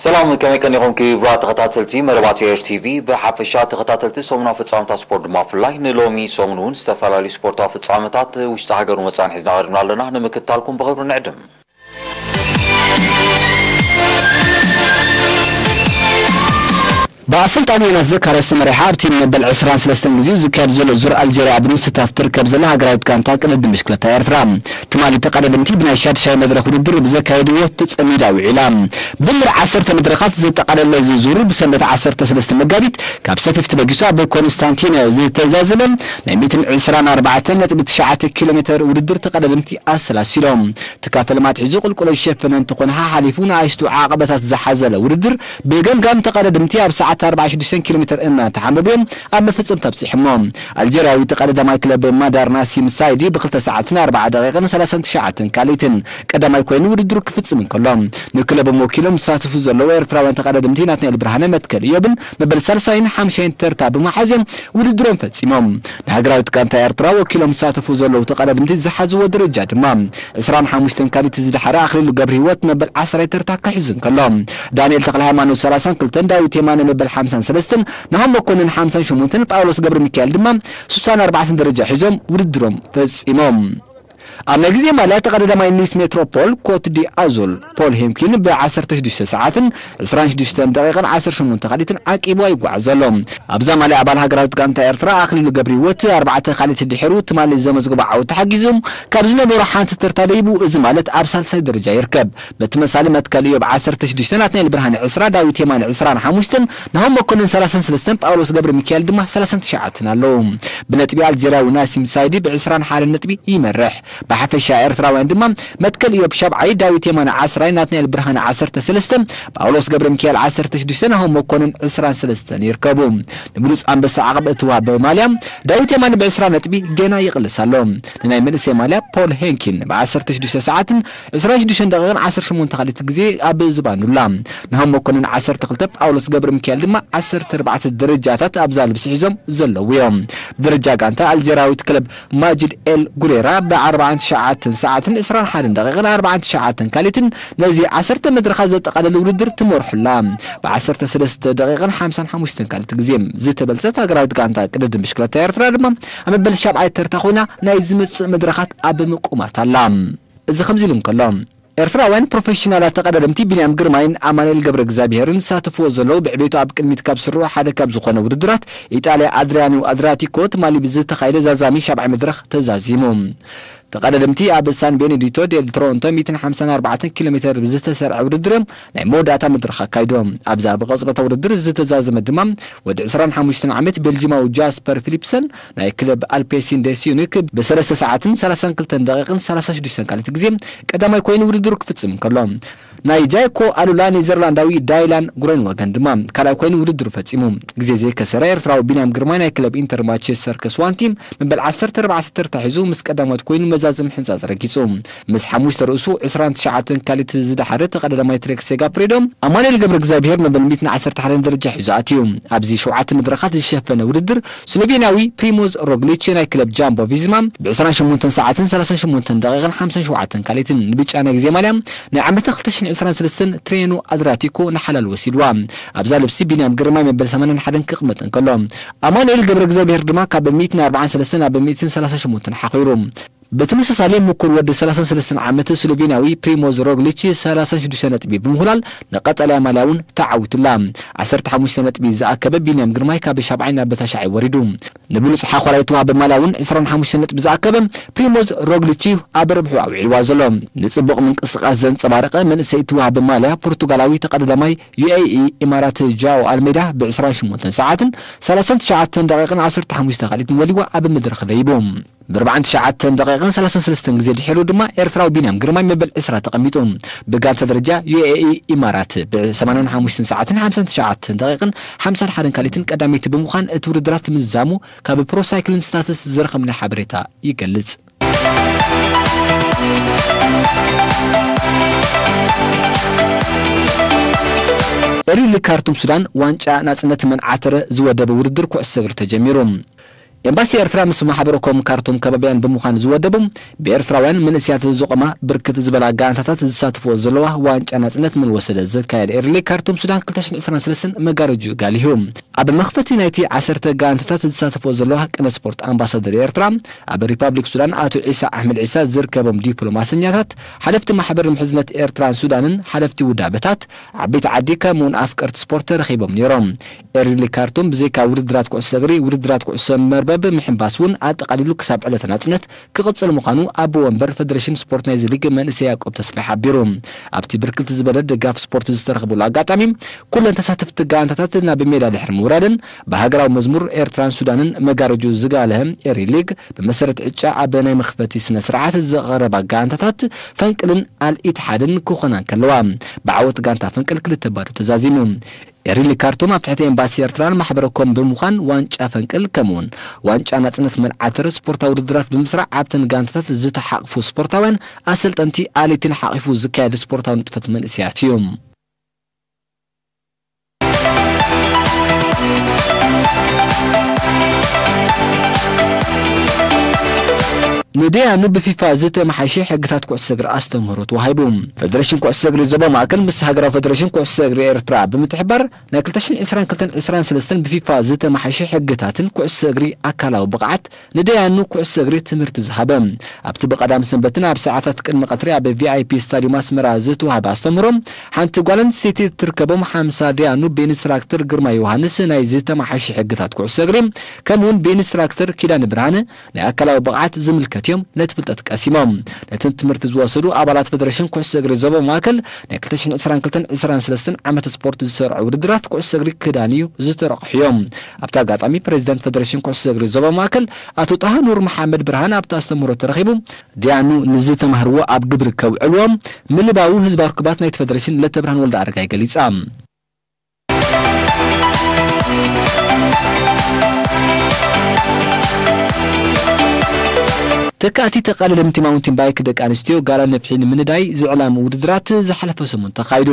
ሰላም፣ ከመይ ቀኒኹም ክቡራት ተኸታተልቲ መደባት ኤር ቲቪ? ብሓፈሻ ተኸታተልቲ ሰሙናዊ ፍጻመታት ስፖርት ድማ ብፍላይ ንሎሚ ሰሙን እውን ዝተፈላለዩ ስፖርታዊ ፍጻመታት ውሽጢ ሃገር መጻን ሒዝና ቀሪብና ኣለና። ንምክትታልኩም ብኽብሪ ንዕድም። ብኣሰልጣኒ ዮናስ ዘካርያስ ተመሪሓ ኣብቲ መበል ዕስራን ሰለስተን ግዜኡ ዝካየድ ዘሎ ዙር ኣልጀርያ ብምስታፍ ትርከብ ዘላ ሃገራዊት ጋንታ ቅድድም ብሽክለታ ኤርትራ፣ ትማሊ ተቐዳደምቲ ብናይ ሻድሻይ መድረኽ ውድድር ብዘካየድዎ ተጸሚዳ ውዒላ። ብድምር ዓሰርተ መድረኻት ዘጠቓለለ እዚ ዙር ብሰንበት ዓሰርተ ሰለስተ መጋቢት ካብ ሰቲፍ ተበጊሱ ኣብ ኮንስታንቲን ዝተዛዘመ ናይ ሚእትን ዕስራን ኣርባዕተን ነጥቢ ትሽዓተ ኪሎ ሜተር ውድድር ተቐዳደምቲ ኣሰላሲሎም። ትካፈል ማትሒዙ ቁልቁለት ዝሸፈነ እንተኾነ፣ ሓሓሊፉ ንኣሽቱ ዓቐበታት ዝሓዘለ ውድድር ብገምጋም ተቐዳደምቲ ኣብ ሰዓት ኣርባዓ ሽዱሽተ ኪሎ ሜተር እናተሓንበቡ እዮም ኣብ መፈጸምታ ኣብጺሖሞ። ኣልጀርያዊ ተቐዳዳማይ ክለብ ማዳር ናሲም ሳይዲ ብክልተ ሰዓትን ኣርባዓ ደቂቕን ሰላሳን ትሽዓተን ካልኢትን ቀዳማይ ኮይኑ ውድድሩ ክፍጽም እንከሎ፣ ንክለቦም ወኪሎም ዝሳተፉ ዘለዉ ኤርትራውያን ተቐዳደምቲ ናትናኤል ብርሃነ፣ መትከል እዮብን መበል ሳልሳይን ሓምሻይን ተርታ ብምሓዝ እዮም ውድድሮም ፈጺሞም። ንሃገራዊት ጋንታ ኤርትራ ወኪሎም ዝሳተፉ ዘለዉ ተቐዳደምቲ ዝሓዝዎ ደረጃ ድማ ዕስራን ሓሙሽተን ካልኢት ዝደሓረ ኣኽሊሉ ገብረህይወት መበል ዓስራይ ተርታ ክሕዝ እንከሎ፣ ዳንኤል ተኽለ ሃይማኖት ሰላሳን ክልተን፣ ዳዊት የማነ መበል ሓምሳን ሰለስተን፣ ናሆም መኮንን ሓምሳን ሸሞንተን፣ ጳውሎስ ገብረ ሚካኤል ድማ ስሳን ኣርባዕተን ደረጃ ሒዞም ውድድሮም ፈጺሞም። ኣብ ናይ ግዜ ማልያ ተቐዳዳማይ ኒስ ሜትሮፖል ኮት ዲ ኣዙል ፖል ሄንኪን ብ ዓሰርተ ሽዱሽተ ሰዓትን ዕስራን ሽዱሽተን ደቂቕን ዓሰርተ ሸሞንተ ካልኢትን ዓቂቡ ይጓዓዝ ኣሎ። ኣብዛ ማልያ ኣባል ሃገራዊት ጋንታ ኤርትራ ኣኽሊሉ ገብረህይወት ኣርባዕተ ካልኢት ድሒሩ ትማሊ ዘመዝግቦ ዓወት ተሓጊዙ ካብ ዝነበሮ ሓንቲ ተርታ ደይቡ፣ እዚ ማለት ኣብ ሳልሳይ ደረጃ ይርከብ። በቲ መሳሊ መትከል እዮብ ዓሰርተ ሽዱሽተ፣ ናትናኤል ብርሃነ ዕስራ፣ ዳዊት የማነ ዕስራን ሓሙሽተን፣ ናሆም መኮንን ሰላሳን ሰለስተን፣ ጳውሎስ ገብረ ሚካኤል ድማ ሰላሳን ትሽዓተን ኣለዉ። ብነጥቢ ኣልጀርያዊ ናሲም ሳይዲ ብ ዕስራን ሓደን ነጥቢ ይመርሕ። ብሓፈሻ ኤርትራውያን ድማ መትከል እዮብ ሻብዓይ፣ ዳዊት የማነ ዓስራይ፣ ናትናኤል ብርሃነ ዓሰርተ ሰለስተ፣ ጳውሎስ ገብረ ሚካኤል ዓሰርተ ሽዱሽተ፣ ናሆም መኮንን ዕስራን ሰለስተን ይርከቡ። ንብሉጽ ኣንበሳ ዓቐብ እትወሃብ ማልያ ዳዊት የማነ ብ ዕስራ ነጥቢ ጌና ይቕልስ ኣሎ። ንናይ መንእሰይ ማልያ ፖል ሄንኪን ብ ዓሰርተ ሽዱሽተ ሰዓትን ዕስራን ሽዱሽተን ደቂቕን ዓሰርተ ሸሞንተ ካልኢት ግዜ ኣብ ዝባኑላ፣ ናሆም መኮንን ዓሰርተ ክልተ፣ ጳውሎስ ገብረ ሚካኤል ድማ ዓሰርተ ኣርባዕተ ደረጃታት ኣብዛ ልብሲ ሒዞም ዘለዉ እዮም። ብደረጃ ጋንታ ኣልጀርያዊት ክለብ ማጅድ ኤል ጉሬራ ብ ኣርባዓን ትሽዓተን ሰዓትን ዕስራን ሓደን ደቂቕን ኣርባዓን ትሽዓተን ካልኢትን ነዚ ዓሰርተ መድረኻት ዘጠቓለለ ውድድር ትመርሑላ። ብ ዓሰርተ ሰለስተ ደቂቕን ሓምሳን ሓሙሽተን ካልኢት ግዜ ዝተበልጸት ሃገራዊት ጋንታ ቅድድም ብሽክለታ ኤርትራ ድማ ኣብ መበል ሻብዓይ ተርታ ኮይና ናይ ዝመጽእ መድረኻት ኣብ ምቁማት ኣላ። እዚ ከምዚ ኢሉ እንከሎ፣ ኤርትራውያን ፕሮፌሽናላት ተቐዳደምቲ ቢንያም ግርማይን ኣማኑኤል ገብረ እግዚኣብሄርን ዝሳተፍዎ ዘለዉ ብዕቤቱ ኣብ ቅድሚት ካብ ዝስርዑ ሓደ ካብ ዝኾነ ውድድራት ኢጣልያ ኣድሪያኖ ኣድሪያቲኮ ትማሊ ብዝተኻየደ ዛዛሚ ሻብዓይ መድረኽ ተዛዚሙ። ተቐዳደምቲ ኣብ ሳን ቤኔዲቶ ዴል ትሮንቶ ሚእትን ሓምሳን ኣርባዕተን ኪሎ ሜተር ብዝተሰርዐ ውድድር እዮም ናይ መወዳእታ መድረኽ ኣካይዶም። ኣብዛ ብቐጽበታ ውድድር ዝተዛዘመ ድማ ወዲ ዕስራን ሓሙሽተን ዓመት ቤልጂማዊ ጃስፐር ፊሊፕሰን ናይ ክለብ ኣልፔሲን ዴስዩኒክ ብሰለስተ ሰዓትን ሰላሳን ክልተን ደቂቕን ሰላሳን ሽዱሽተን ካልኢት ግዜ ቀዳማይ ኮይኑ ውድድሩ ክፍጽም እንከሎ፣ ናይ ጃይኮ ኣሉላ ኔዘርላንዳዊ ዳይላን ግሮንወገን ድማ ካልኣይ ኮይኑ ውድድሩ ፈጺሙ። ግዜ ዘይከሰረ ኤርትራዊ ቢንያም ግርማይ ናይ ክለብ ኢንተር ማንቸስተር ከስዋንቲ መበል ዓሰርተ ኣርባዕተ ተርታ ሒዙ ምስ ቀዳሞት ኮይኑ መዛዘሚ ሕንጻጽ ረጊጹ። ምስ ሓሙሽተ ርእሱ ዕስራን ትሽዓተን ካልኢት ዝደሓረ ተቐዳዳማይ ትሬክ ሴጋፍሬዶ፣ ኣማኑኤል ገብረ እግዚኣብሄር መበል ሚእትን ዓሰርተ ሓደን ደረጃ ሒዙ ኣትዩ። ኣብዚ ሸውዓተ መድረኻት ዝሸፈነ ውድድር ስሎቬንያዊ ፕሪሞዝ ሮግሊች ናይ ክለብ ጃምቦ ቪዝማ ብ ዕስራን ሸሞንተን ሰዓትን ሰላሳን ሸሞንተን ደቂቕን ሓምሳን ሸውዓተን ካልኢትን ንብጫ ናይ ግዜ ማልያ ናይ ዓመተ ክልተ ሽሕን ዕስራን ሰለስተን ትሬኖ ኣድራቲኮ ንሓላል ወሲድዋ። ኣብዛ ልብሲ ቢንያም ግርማይ መበል ሰማንያን ሓደን ክቕመጥ እንከሎ፣ ኣማኑኤል ገብረ እግዚኣብሄር ድማ ካብ ሚእትን ኣርባዓን ሰለስተን ናብ ሚእትን ሰላሳን ሸሞንተን ሓኺሩ። ብተመሳሳሊ ምኩር ወዲ ሰላሳን ሰለስተን ዓመት ስሎቬንያዊ ፕሪሞዝ ሮግሊች ሰላሳን ሽዱሽተ ነጥቢ ብምኹላል ንቀጠልያ ማልያ እውን ተዓዊቱላ። ዓሰርተ ሓሙሽተ ነጥቢ ዝኣከበ ቢንያም ግርማይ ካብ ሻብዓይ ናብ ታሽዓይ ወሪዱ። ንብሉጽ ሓኾራይ እተዋህበ ማልያ እውን ዕስራን ሓሙሽተ ነጥቢ ዝኣከበ ፕሪሞዝ ሮግሊች ኣብ ረብሑ ኣውዒልዋ ዘሎ። ንጽቡቕ ምንቅስቓስ ዘንጸባረቐ መንእሰይ እተዋህበ ማልያ ፖርቱጋላዊ ተቐዳዳማይ ዩ ኤ ኢ ኢማራት ጃኦ ኣልሜዳ ብ ዕስራን ሸሞንተን ሰዓትን ሰላሳን ትሽዓተን ደቂቕን ዓሰርተ ሓሙሽተ ካልኢትን ወሊዋ ኣብ መድረኽ ደይቡ። ብ ኣርባዓን ትሽዓተን ደቂቕን ሰላሳን ሰለስተን ግዜ ድሒሩ ድማ ኤርትራዊ ቢንያም ግርማይ መበል ዕስራ ተቐሚጡ። ብጋንታ ደረጃ ዩ ኤ ኢ ኢማራት ብ ሰማንያን ሓሙሽተን ሰዓትን ሓምሳን ትሽዓተን ደቂቕን ሓምሳን ሓደን ካልኢትን ቀዳመይቲ ብምዃን እቲ ውድድራት ምዝዛሙ ካብ ፕሮ ሳይክሊን ስታትስ ዝረኸብናዮ ሓበሬታ ይገልጽ። ኤሪሊ ካርቱም ሱዳን ዋንጫ ናጽነት መንዓተረ ዝወደበ ውድድር ኩዕሶ እግሪ ተጀሚሩ። ኤምባሲ ኤርትራ ምስ ማሕበረ ኮም ካርቱም ከባቢያን ብምዃን ዝወደቡ ብኤርትራውያን መንእስያት ዝቖማ ብርክት ዝበላ ጋንታታት ዝሳተፍኦ ዘለዋ ዋንጫ ናጽነት ምን ወሰደ ዝካየድ ኤርሊ ካርቱም ሱዳን ክልተ ሽሕን ዕስራን ሰለስተን መጋረጁ ጋሊሁ። ኣብ መኽፈቲ ናይቲ ዓሰርተ ጋንታታት ዝሳተፍኦ ዘለዋ ቅነ ስፖርት ኣምባሳደር ኤርትራ ኣብ ሪፓብሊክ ሱዳን ኣቶ ዒሳ ኣሕመድ ዒሳ ዝርከቦም ዲፕሎማሰኛታት፣ ሓለፍቲ ማሕበር ምሕዝነት ኤርትራን ሱዳንን፣ ሓለፍቲ ውዳበታት፣ ዓበይቲ ዓዲ ከምኡውን ኣፍቀርቲ ስፖርት ተረኺቦም ነይሮም። ኤርሊ ካርቱም ብዘይካ ውድድራት ኩዕሶ እግሪ፣ ውድድራት ኩዕሶ መርበብ ምሕንባስ እውን ኣጠቓሊሉ ክሳብ ዕለተ ናጽነት ክቕጽል ምዃኑ ኣቦ ወንበር ፈደሬሽን ስፖርት ናይዚ ሊግ መንእሰይ ያዕቆብ ተስፋይ ሓቢሩ። ኣብቲ ብርክት ዝበለ ደጋፍ ስፖርት ዝተረኽበሉ ኣጋጣሚ፣ ኩለን ተሳተፍቲ ጋንታታት ናብ ሜዳ ድሕሪ ምውራደን ብሃገራዊ መዝሙር ኤርትራን ሱዳንን መጋረጁ ዝጋለሀ ኤሪ ሊግ ብመሰረት ዕጫ ኣብ ናይ መኽፈቲ ስነ ስርዓት ዝቐረባ ጋንታታት ፈንቅልን ኣል ኢትሓድን ክኾና እንከለዋ ብዓወት ጋንታ ፈንቅል ክልተ ባዶ ተዛዚሙ። ኤሪሊ ካርቱም ኣብ ትሕቲ ኤምባሲ ኤርትራን ማሕበረ ኮም ብምዃን ዋንጫ ፈንቅል ከምኡውን ዋንጫ ናጽነት መልዓተር ስፖርታዊ ውድድራት ብምስራዕ ኣብተን ጋንታታት ዝተሓቕፉ ስፖርታውያን ኣሰልጠንቲ ኣሌትን ሓቒፉ ዝካየድ ስፖርታዊ ንጥፈት መንእሰያት እዩ። ንደያኑ ብፊፋ ዝተመሓሸ ሕግታት ኩዕሶ እግሪ ኣስተምህሮ ተዋሂቡ። ፈደሬሽን ኩዕሶ እግሪ ዞባ ማእከል ምስ ሃገራዊ ፈደሬሽን ኩዕሶ እግሪ ኤርትራ ብምትሕባር ናይ ክልተ ሽሕን ዕስራን ክልተን ዕስራን ሰለስተን ብፊፋ ዝተመሓሸ ሕግታትን ኩዕሶ እግሪ ኣካላዊ ብቕዓት ንደያኑ ኩዕሶ እግሪ ትምህርቲ ዝሃበ። ኣብቲ ብቐዳም ሰንበትን ኣብ ሰዓታት ቅድሚ ቀትሪ ኣብ ቪኣይፒ ስታዲየም ኣስመራ ዝተዋህበ ኣስተምህሮ፣ ሓንቲ ጓል ኣንስተይቲ እትርከቦም ሓምሳ ደያኑ ብኢንስትራክተር ግርማ ዮሃንስ ናይ ዝተመሓሸ ሕግታት ኩዕሶ እግሪ፣ ከምኡውን ብኢንስትራክተር ኪዳነ ብርሃነ ናይ ኣካላዊ ብቕዓት ዝምልከት እዮም ነቲ ፍልጠት ቀሲሞም። ነቲ ትምህርቲ ዝወሰዱ ኣባላት ፈደሬሽን ኩዕሶ እግሪ ዞባ ማእከል ናይ ክልተ ሽሕን ዕስራን ክልተን ዕስራን ሰለስተን ዓመተ ስፖርት ዝሰርዑ ውድድራት ኩዕሶ እግሪ ክዳን እዩ ዝተረቑሑ እዮም። ኣብቲ ኣጋጣሚ ፕሬዚዳንት ፈደሬሽን ኩዕሶ እግሪ ዞባ ማእከል ኣቶ ጣሃ ኑር መሓመድ ብርሃን ኣብቲ ኣስተምህሮ ተረኺቡ፣ ዲያኑ ንዝተማህርዎ ኣብ ግብሪ ከውዕልዎ ምልባው ህዝባዊ ርክባት ናይቲ ፈደሬሽን ለተብርሃን ወልደ ኣረጋይ ገሊጻ። ተካእቲ ተቐዳደምቲ ማውንቴን ባይክ ደቂ ኣንስትዮ ጋላ ነፍሒ ንምንዳይ ዝዕላሙ ውድድራት ዝሓለፈ ሰሙን ተኻይዱ።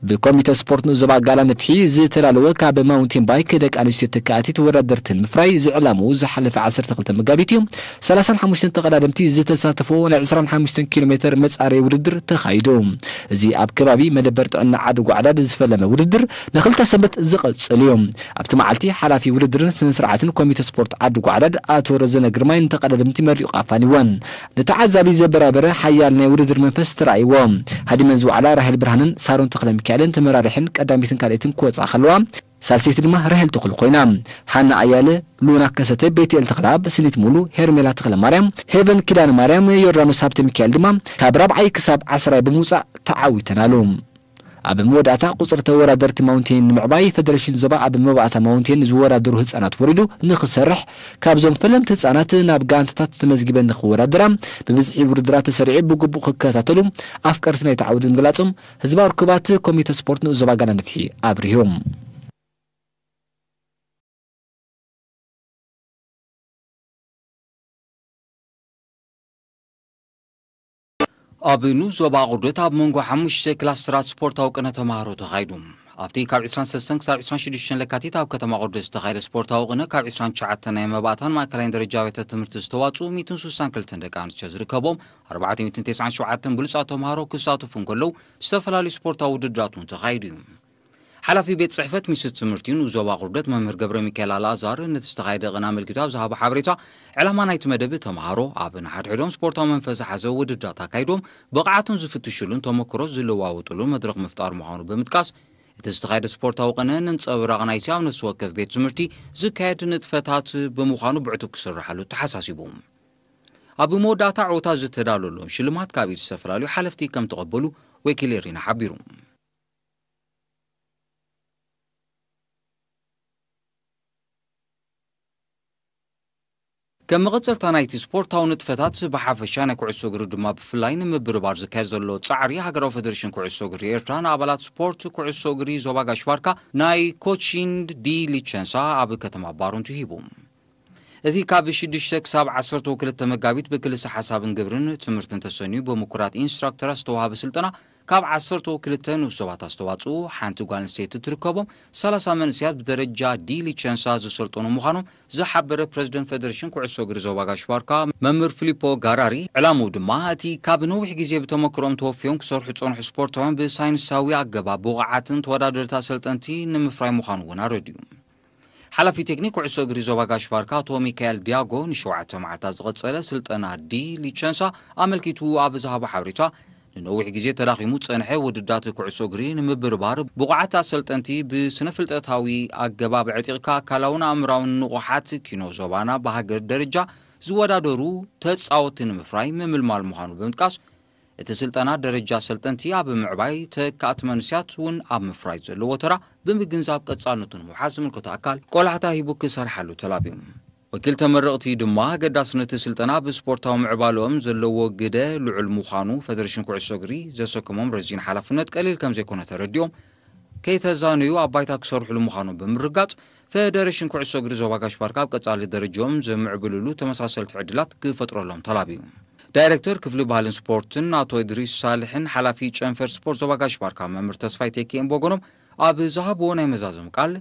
ብኮሚተ ስፖርት ንኡስ ዞባ ጋላ ነፍሒ ዝተዳለወ ካብ ማውንቴን ባይክ ደቂ ኣንስትዮ ተካእቲ ተወዳደርቲ ንምፍራይ ዝዕላሙ ዝሓለፈ ዓሰርተ ክልተ መጋቢት እዩ ሰላሳን ሓሙሽተን ተቐዳደምቲ ዝተሳተፍዎ ናይ ዕስራን ሓሙሽተን ኪሎ ሜትር መጻረዪ ውድድር ተኻይዱ። እዚ ኣብ ከባቢ መደበር ጥዕና ዓዲ ጓዕዳድ ዝፈለመ ውድድር ንኽልተ ሰንበት ዝቐጽል እዩ። ኣብቲ መዓልቲ ሓላፊ ውድድርን ስነ ስርዓትን ኮሚተ ስፖርት ዓዲ ጓዕዳድ ኣቶ ረዘነ ግርማይ ንተቐዳደምቲ መሪቑ ኣፋኒወን። ንተዓዛቢ ዘበራበረ ሓያል ናይ ውድድር መንፈስ ተራእይዎ። ሃዲመን ዝወዓላ ራሄል ብርሃንን ሳሮን ተኽለ ሚካኤልን ተመራርሕን ቀዳሚትን ካልኣይትን ክወጻ ከለዋ፣ ሳልሰይቲ ድማ ራሄል ተኽሉ ኮይና። ሃና ኣያለ፣ ሉና ከሰተ፣ ቤትኤል ተኽለኣብ፣ ስኒት ሙሉ፣ ሄርሜላ ተኽለ ማርያም፣ ሄቨን ኪዳነ ማርያም፣ ዮርዳኖስ ሃብተ ሚካኤል ድማ ካብ ራብዓይ ክሳብ ዓስራይ ብምውጻእ ተዓዊተናሉ። ኣብ መወዳእታ ቁጽሪ ተወዳደርቲ ማውንቴን ንምዕባይ ፈደሬሽን ዞባ ኣብ መባእታ ማውንቴን ዝወዳደሩ ህጻናት ወሪዱ ንኽሰርሕ፣ ካብዞም ፈለምቲ ህጻናት ናብ ጋንታታት ተመዝጊበን ንኽወዳደራ፣ ብብዝሒ ውድድራት ተሰሪዑ ብግቡእ ክከታተሉ ኣፍቀርቲ ናይቲ ዓውዲ ምግላጾም ህዝባዊ ርክባት ኮሚተ ስፖርት ንኡስ ዞባ ጋላ ነፍሒ ኣብሪሁ። ኣብ ንኡስ ዞባ ኣቑርደት ኣብ መንጎ ሓሙሽተ ክላስተራት ስፖርታዊ ቅነ ተማሃሮ ተኻይዱ። ኣብቲ ካብ ዕስራን ሰለስተን ክሳብ ዕስራን ሽዱሽተን ለካቲት ኣብ ከተማ ኣቑርደት ዝተኻየደ ስፖርታዊ ቅነ ካብ ዕስራን ትሽዓተን ናይ መባእታን ማእከላይን ደረጃ ኣብያተ ትምህርቲ ዝተዋጽኡ ሚእትን ስሳን ክልተን ደቂ ኣንስትዮ ዝርከቦም ኣርባዕተ ሚእትን ተስዓን ሸውዓተን ብሉጻት ተማሃሮ ክሳተፉ እንከለዉ ዝተፈላለዩ ስፖርታዊ ውድድራት እውን ተኻይዱ እዩ። ሓላፊ ቤት ጽሕፈት ሚኒስትሪ ትምህርቲ ንኡስ ዞባ ኣቑርደት መምህር ገብረ ሚካኤል ኣልኣዛር ነቲ ዝተኻየደ ቅነ ኣመልኪቱ ኣብ ዝሃቦ ሓበሬታ፣ ዕላማ ናይቲ መደብ ተምሃሮ ኣብ ንሓድሕዶም ስፖርታዊ መንፈስ ዝሓዘ ውድድራት ኣካይዶም ብቕዓቶም ዝፍትሽሉን ተመክሮ ዝለዋወጥሉን መድረኽ ምፍጣር ምዃኑ ብምጥቃስ፣ እቲ ዝተኻየደ ስፖርታዊ ቅነ ነንጸብራቕ ናይቲ ኣብ ነፍሲ ወከፍ ቤት ትምህርቲ ዝካየድ ንጥፈታት ብምዃኑ ብዕቱብ ክስርሓሉ ተሓሳሲቡ። ኣብ መወዳእታ ዕወታት ዝተዳለወሎም ሽልማት ካብ ኢድ ዝተፈላለዩ ሓለፍቲ ከም ተቐበሉ ወኪል ኤሪና ሓቢሩ። ከም መቐጸልታ ናይቲ ስፖርታዊ ንጥፈታት ብሓፈሻ ናይ ኩዕሶ እግሪ ድማ ብፍላይ ንምብርባር ዝካየድ ዘሎ ጻዕሪ፣ ሃገራዊ ፈደሬሽን ኩዕሶ እግሪ ኤርትራ ንኣባላት ስፖርት ኩዕሶ እግሪ ዞባ ጋሽ ባርካ ናይ ኮቺንግ ዲ ሊቸንሳ ኣብ ከተማ ባሮንቱ ሂቡ። እቲ ካብ ሽዱሽተ ክሳብ ዓሰርተ ክልተ መጋቢት ብክልሰ ሓሳብን ግብርን ትምህርትን ተሰንዩ ብምኩራት ኢንስትራክተራት ዝተዋህበ ስልጠና ካብ ዓሰርተ ክልተ ንኡስ ዞባታት ዝተዋፅኡ ሓንቲ ጓል ኣንስተይቲ ትርከቦም ሰላሳ መንእሰያት ብደረጃ ዲ ሊቸንሳ ዝሰልጠኑ ምዃኖም ዝሓበረ ፕረዚደንት ፌደሬሽን ኩዕሶ እግሪ ዞባ ጋሽ ባርካ መምህር ፊሊፖ ጋራሪ፣ ዕላምኡ ድማ እቲ ካብ ነዊሕ ግዜ ብተመክሮም ተወፊዮም ክሰርሑ ዝጸንሑ ስፖርታውያን ብሳይንሳዊ ኣገባብ ብቑዓትን ተወዳደርቲ ኣሰልጠንቲ ንምፍራይ ምዃኑ እውን ኣረድዩ። ሓላፊ ቴክኒክ ኩዕሶ እግሪ ዞባ ጋሽ ባርካ ኣቶ ሚካኤል ዲያጎ ንሸውዓተ መዓልታት ዝቐጸለ ስልጠና ዲ ሊቸንሳ ኣመልኪቱ ኣብ ዝሃቦ ሓበሬታ፣ ንነዊሕ ግዜ ተዳኺሙ ዝጸንሐ ውድዳት ኩዕሶ እግሪ ንምብርባር ብቑዓት ኣሰልጠንቲ ብስነ ፍልጠታዊ ኣገባብ ዕጢቕካ ኣካላውን ኣእምራውን ንቑሓት ኪኖ ዞባና ብሃገር ደረጃ ዝወዳደሩ ተጻወትቲ ንምፍራይ ምምልማል ምዃኑ ብምጥቃስ፣ እቲ ስልጠና ደረጃ ኣሰልጠንቲ ኣብ ምዕባይ ተካእቲ መንእሰያት እውን ኣብ ምፍራይ ዘለዎ ተራ ብምግንዛብ ቀጻልነቱ ንምውሓስ ዝምልከቶ ኣካል ቆላሕታ ሂቡ ክሰርሓሉ ተላብዩ። ወኪል ተመረቕቲ ድማ ኣገዳስነት ስልጠና ኣብ ስፖርታዊ ምዕባለኦም ዘለዎ ግደ ልዑል ምዃኑ ፌደሬሽን ኩዕሶ እግሪ ዘሰከሞም ረዚን ሓላፍነት ቀሊል ከም ዘይኮነ ተረዲኦም፣ ከይተዛነዩ ኣብ ባይታ ክሰርሕሉ ምዃኑ ብምርጋጽ፣ ፌደሬሽን ኩዕሶ እግሪ ዞባ ጋሽ ባርካ ኣብ ቀጻሊ ደረጃኦም ዘምዕብልሉ ተመሳሰልቲ ዕድላት ክፈጥረሎም ተላብዩ። ዳይሬክተር ክፍሊ ባህልን ስፖርትን ኣቶ እድሪስ ሳልሕን ሓላፊ ጨንፈር ስፖርት ዞባ ጋሽ ባርካ መምህር ተስፋይ ቴኬን ብወገኖም ኣብ ዝሃብዎ ናይ መዛዘም ቃል፣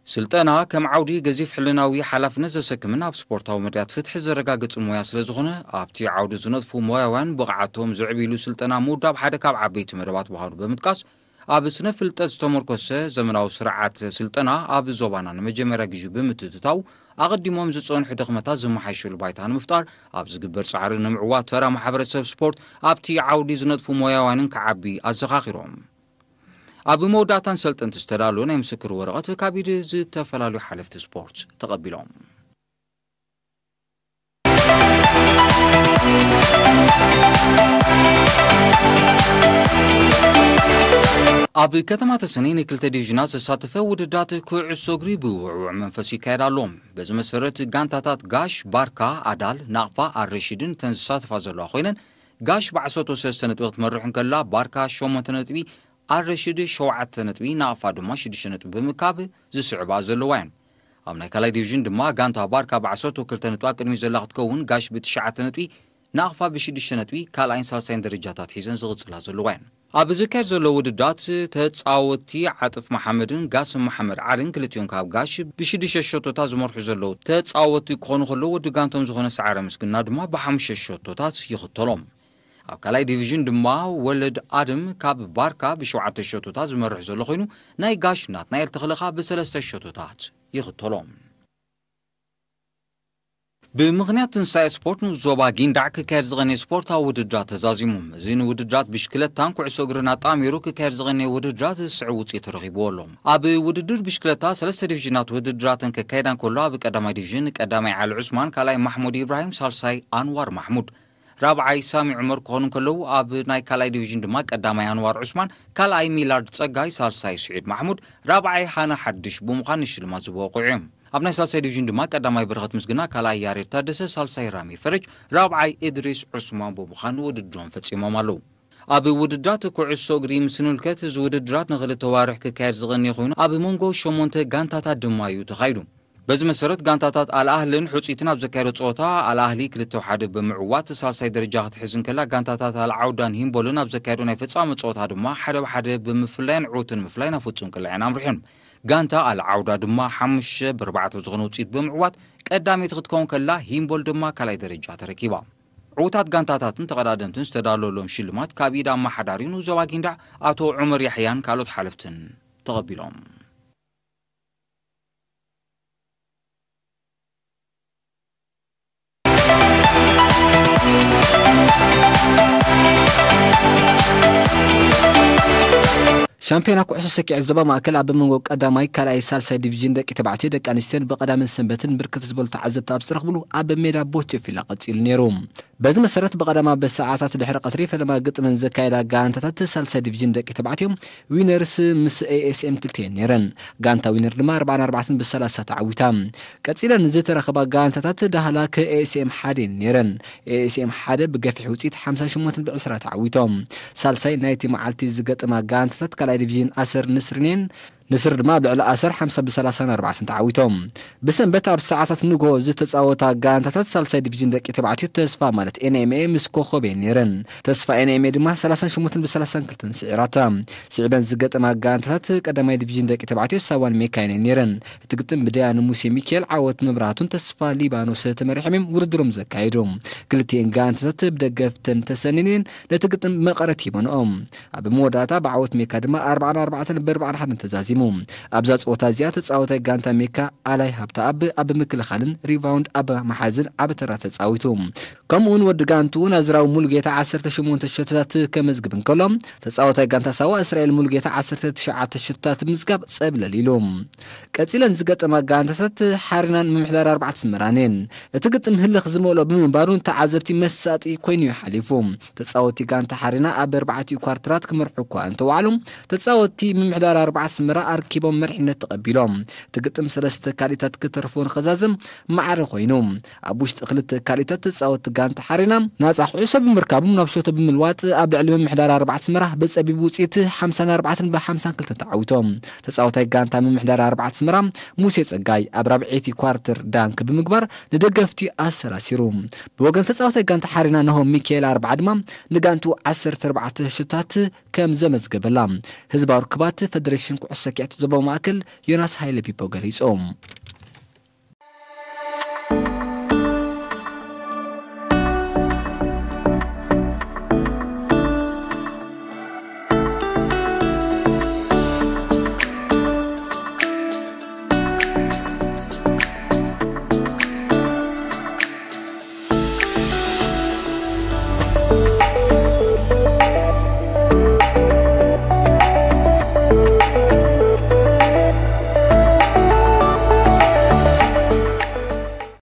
ስልጠና ከም ዓውዲ ገዚፍ ሕልናዊ ሓላፍነት ዘሰክምን ኣብ ስፖርታዊ መድያት ፍትሒ ዘረጋግጽ ሞያ ስለ ዝኾነ፣ ኣብቲ ዓውዲ ዝነጥፉ ሞያውያን ብቕዓቶም ዘዕብይሉ ስልጠና ምውዳብ ሓደ ካብ ዓበይቲ መደባት ምዃኑ ብምጥቃስ፣ ኣብ ስነ ፍልጠት ዝተመርኮሰ ዘመናዊ ስርዓት ስልጠና ኣብ ዞባና ንመጀመርያ ግዜ ብምትእትታው፣ ኣቐዲሞም ዝጸንሑ ድኽመታት ዝመሓየሸሉ ባይታ ንምፍጣር ኣብ ዝግበር ጻዕሪ ንምዕዋት ተራ ማሕበረሰብ ስፖርት ኣብቲ ዓውዲ ዝነጥፉ ሞያውያንን ክዓቢ ኣዘኻኺሮም። ኣብ መወዳእታን ሰልጠንቲ ዝተዳለወ ናይ ምስክር ወረቐት ካብ ኢድ ዝተፈላለዩ ሓለፍቲ ስፖርት ተቐቢሎም። ኣብ ከተማ ተሰነይ ንክልተ ዲቪዥናት ዘሳተፈ ውድዳት ኩዕሶ እግሪ ብውዕውዕ መንፈስ ይካየድ ኣሎ። በዚ መሰረት ጋንታታት ጋሽ፣ ባርካ፣ ኣዳል፣ ናቕፋ፣ ኣረሺድን እተን ዝሳተፋ ዘለዋ ኮይነን፣ ጋሽ ብዓሰርተ ሰለስተ ነጥቢ ክትመርሕ እንከላ፣ ባርካ ሸሞንተ ነጥቢ፣ ኣረሺድ ሸውዓተ ነጥቢ፣ ናቕፋ ድማ ሽዱሽተ ነጥቢ ብምካብ ዝስዕባ ዘለዋ እየን። ኣብ ናይ ካልኣይ ዲቪዥን ድማ ጋንታ ባርካ ብዓሰርተ ክልተ ነጥቢ ኣብ ቅድሚት ዘላ ክትከውን፣ ጋሽ ብትሽዓተ ነጥቢ፣ ናቕፋ ብሽዱሽተ ነጥቢ ካልኣይን ሳልሳይን ደረጃታት ሒዘን ዝቕጽላ ዘለዋ እየን። ኣብ ዝካየድ ዘሎ ውድዳት ተጻወትቲ ዓጥፍ መሓመድን ጋስም መሓመድ ዓልን ክልቲኦም ካብ ጋሽ ብሽዱሽተ ሸቶታት ዝመርሑ ዘለዉ ተጻወትቲ ክኾኑ ከለዉ፣ ወዲ ጋንቶም ዝኾነ ሰዓረ ምስግና ድማ ብሓሙሽተ ሸቶታት ይኽተሎም። ኣብ ካልኣይ ዲቪዥን ድማ ወለድ ኣድም ካብ ባርካ ብሸውዓተ ሸቶታት ዝመርሕ ዘሎ ኮይኑ፣ ናይ ጋሽ ናትናኤል ተኽለ ከኣ ብሰለስተ ሸቶታት ይኽተሎም። ብምኽንያት ትንሳኤ ስፖርት ንኡስ ዞባ ጊንዳዕ ክካየድ ዝቐነየ ስፖርታዊ ውድድራት ተዛዚሙ። እዚ ንውድድራት ብሽክለታን ኩዕሶ እግርን ኣጣሚሩ ክካየድ ዝቐነየ ውድድራት ዝስዕብ ውፅኢት ተረኺብዎ ኣሎ። ኣብ ውድድር ብሽክለታ ሰለስተ ዲቪዥናት ውድድራተን ከካየዳ እንከሎ፣ ኣብ ቀዳማይ ዲቪዥን ቀዳማይ ዓሊ ዑስማን፣ ካልኣይ ማሕሙድ ኢብራሂም፣ ሳልሳይ ኣንዋር ማሕሙድ፣ ራብዓይ ሳሚ ዑመር ክኾኑ እንከለዉ፣ ኣብ ናይ ካልኣይ ዲቪዥን ድማ ቀዳማይ ኣንዋር ዑስማን፣ ካልኣይ ሚላርድ ጸጋይ፣ ሳልሳይ ስዒድ ማሕሙድ፣ ራብዓይ ሃና ሓድሽ ብምዃን ንሽልማት ዝበቕዑ እዮም። ኣብ ናይ ሳልሳይ ዲቪዥን ድማ ቀዳማይ በረኸት ምስግና፣ ካልኣይ ያሬድ ታደሰ፣ ሳልሳይ ራሚ ፈረጅ፣ ራብዓይ እድሪስ ዑስማን ብምዃን ውድድሮም ፈጺሞም ኣለዉ። ኣብ ውድድራት ኩዕሶ እግሪ ምስ ንምልከት፣ እዚ ውድድራት ንኽልተ ዋርሕ ክካየድ ዝቐነየ ኮይኑ፣ ኣብ መንጎ ሸሞንተ ጋንታታት ድማ እዩ ተኻይዱ። በዚ መሰረት፣ ጋንታታት ኣልኣህልን ሕጹይትን ኣብ ዘካየዶ ጸወታ፣ ኣልኣህሊ ክልተ ሓደ ብምዕዋት ሳልሳይ ደረጃ ክትሕዝ እንከላ፣ ጋንታታት ኣልዓውዳን ሂምቦልን ኣብ ዘካየዶ ናይ ፍጻመ ጸወታ ድማ ሓደ ብሓደ ብምፍላይን ዕውትን ምፍላይን ኣብ ፍጹም ቅላዕን ኣምሪሐን። ጋንታ ኣልዓውዳ ድማ ሓሙሽተ ብኣርባዕተ ዝኾነ ውጽኢት ብምዕዋት ቀዳመይቲ ክትከውን ከላ፣ ሂምቦል ድማ ካልኣይ ደረጃ ተረኪባ። ዕዉታት ጋንታታትን ተቐዳደምትን ዝተዳለወሎም ሽልማት ካብ ኢድ ኣመሓዳሪ ንኡስ ዞባ ጊንዳዕ ኣቶ ዑመር ያሕያን ካልኦት ሓለፍትን ተቐቢሎም። ሻምፒዮና ኩዕሶ ሰኪዐት ዞባ ማእከል ኣብ መንጎ ቀዳማይ፣ ካልኣይ፣ ሳልሳይ ዲቪዥን ደቂ ተባዕትዮ፣ ደቂ ኣንስትዮን ብቐዳምን ሰንበትን ብርክት ዝበሉ ተዓዘብቲ ኣብ ዝተረኽብሉ ኣብ ሜዳ ቦቸ ፊላ ቀጺሉ ነይሩ። በዚ መሰረት ብቐዳማ ብሰዓታት ድሕሪ ቀትሪ ፈለማ ግጥመን ዘካየዳ ጋንታታት ሳልሳይ ዲቪዥን ደቂ ተባዕትዮ ዊነርስ ምስ ኤኤስኤም ክልተ እየን ነይረን። ጋንታ ዊነር ድማ ኣርባዓን ኣርባዕተን ብሰላሳ ተዓዊታ። ቀጺለን ዝተረኸባ ጋንታታት ዳህላክ ኤኤስኤም ሓደ እየን ነይረን። ኤኤስኤም ሓደ ብገፊሕ ውጽኢት ሓምሳ ሸሞንተ ብዕስራ ተዓዊቶም። ሳልሳይ ናይቲ መዓልቲ ዝገጠማ ጋንታታት ካልኣይ ዲቪዥን ኣሰር ንስርን እየን። ንስር ድማ ኣብ ልዕሊ ኣሰር ሓምሳ ብ ሰላሳን ኣርባዕተን ተዓዊቶም። ብሰንበት ኣብ ሰዓታት ንጎ ዝተጻወታ ጋንታታት ሳልሳይ ዲቪዥን ደቂ ተባዕትዮ ተስፋ ማለት ኤንኤምኤ ምስ ኮኾብ እየን ነይረን። ተስፋ ኤንኤምኤ ድማ ሰላሳን ሸሞንተን ብ ሰላሳን ክልተን ስዒራታ። ስዒበን ዝገጠማ ጋንታታት ቀዳማይ ዲቪዥን ደቂ ተባዕትዮ ሳዋን ሜካይን እየን ነይረን። እቲ ግጥም ብደያኑ ሙሴ ሚካኤል፣ ዓወት መብራህቱን ተስፋ ሊባኖስ ተመሪሖም እዮም ውድድሮም ዘካየዱ። ክልቲኤን ጋንታታት ብደገፍተን ተሰኒነን ነቲ ግጥም መቐረት ሂበንኦም። ኣብ መወዳእታ ብዓወት ሜካ ድማ ኣርባዓ ን ኣርባዕተን ብ ኣርባዓ ን ሓደን ተዛዚሙ። ኣብዛ ጸወታ እዚኣ ተጻዋታይ ጋንታ ሜካ ኣላይ ሃብተኣብ ኣብ ምክልኻልን ሪባውንድ ኣብ መሓዝን ዓቢ ተራ ተጻዊቱ። ከምኡውን ወዲ ጋንትኡ ናዝራዊ ሙሉጌታ ዓሰርተ ሸሞንተ ሸቶታት ከመዝግብ እንከሎ፣ ተጻዋታይ ጋንታ ሳዋ እስራኤል ሙሉጌታ ዓሰርተ ትሽዓተ ሸቶታት ብምዝጋብ ጸብለል ኢሉ። ቀጺለን ዝገጠማ ጋንታታት ሓሪናን ምምሕዳር ኣርባዕተ ኣስመራን እየን። እቲ ግጥም ህልኽ ዝመልኦ ብምንባሩ ንተዓዘብቲ መሳጢ ኮይኑ እዩ ሓሊፉ። ተጻወቲ ጋንታ ሓሪና ኣብ ኣርባዕቲኡ ኳርተራት ክመርሑ እኳ እንተዋዕሉ፣ ተጻወቲ ምምሕዳር ኣርባዕተ ኣስመራ ኣርኪቦም መሪሕነት ተቐቢሎም። እቲ ግጥም ሰለስተ ካልኢታት ክተርፎ ንኸዛዘም ማዕረ ኮይኑ። ኣብ ውሽጢ ክልተ ካልኢታት ተጻወቲ ጋንታ ሓሪና ናጻ ኩዕሶ ብምርካቦም ናብ ሸቶ ብምልዋጥ ኣብ ልዕሊ ምምሕዳር ኣርባዕተ ኣስመራ ብጸቢብ ውጽኢት ሓምሳ ን ኣርባዕተን ብ ሓምሳ ን ክልተን ተዓዊቶም። ተጻዋታይ ጋንታ ምምሕዳር ኣርባዕተ ኣስመራ ሙሴ ጸጋይ ኣብ ራብዐይቲ ኳርተር ዳንክ ብምግባር ንደገፍቲ ኣሰራሲሩ። ብወገን ተጻዋታይ ጋንታ ሓሪና ናሆም ሚካኤል ኣርብዓ ድማ ንጋንቱ ዓሰርተ ኣርባዕተ ሸቶታት ከም ዘመዝገበላ ህዝባዊ ርክባት ፈደሬሽን ኩዕሶ ሰኪዐት ዞባዊ ማእከል ዮናስ ሃይለ ቢቦ ገሊጹ።